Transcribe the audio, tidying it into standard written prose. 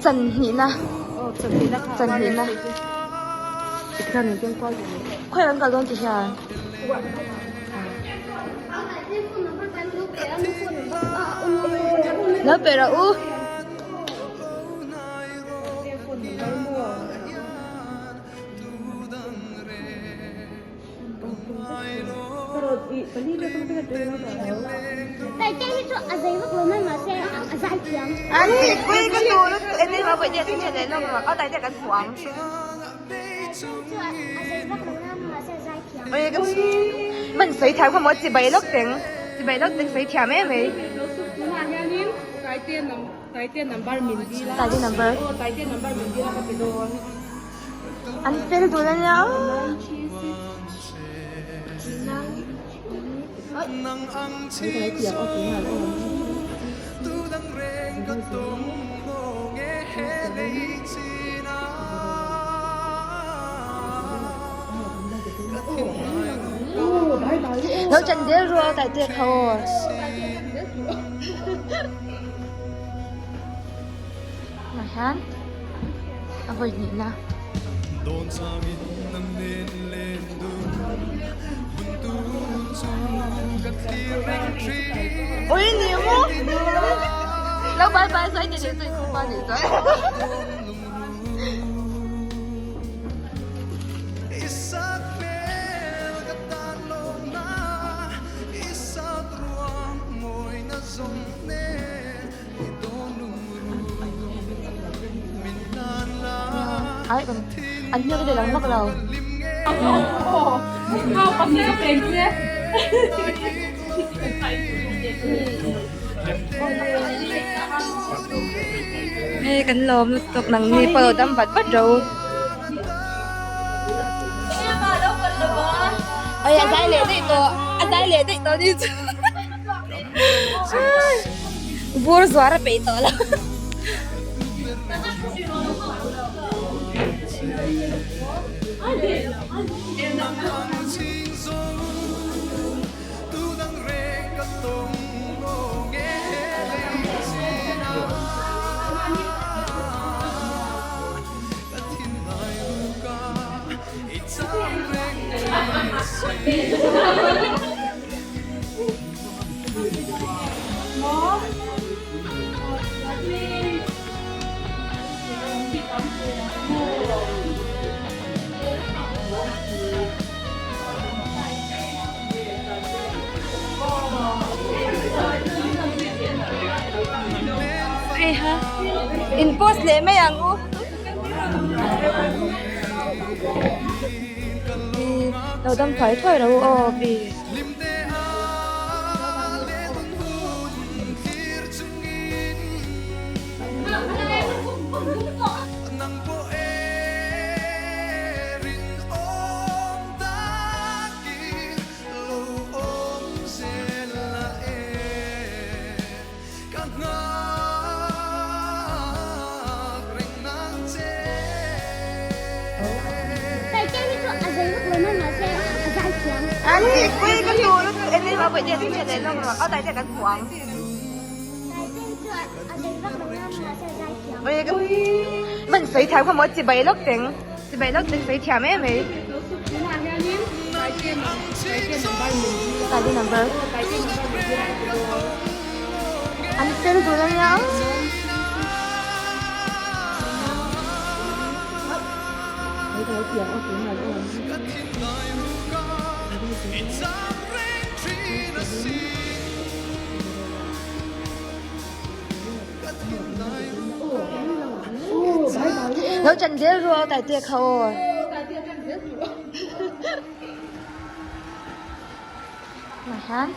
Chan hnihna chan hnihna khawi kan kal dawn ti hian. Lo pe rawh u. Man sawi thiam kha maw chibai lawk teng chibai lawk teng sawi thiam em mai. Taite number. An fel dun a nia Lo chan del ru a kai te kha aw. Tah hian a vawi hnihna. Ui ni maw lo bye bye sawi ti leh chu i khum a nih chuan. Ai an hmel ka ti lang vak lo. Hei kan lawm lutuk nang ni pawh lo dam vat vat ro. Oi a zai leh daih tawh a zai leh daih tawh ni chu. Bur zuar a peih tawh lo. In post leh mai ang u. Lo dam thuai thuai ro aw pi. Man sawi thiam kha maw chibai lawk teng chibai lawk teng sawi thiam em mai. Taite number. An fel dun a nia. Lo chan zel ru a Taite kha aw. Tah hian.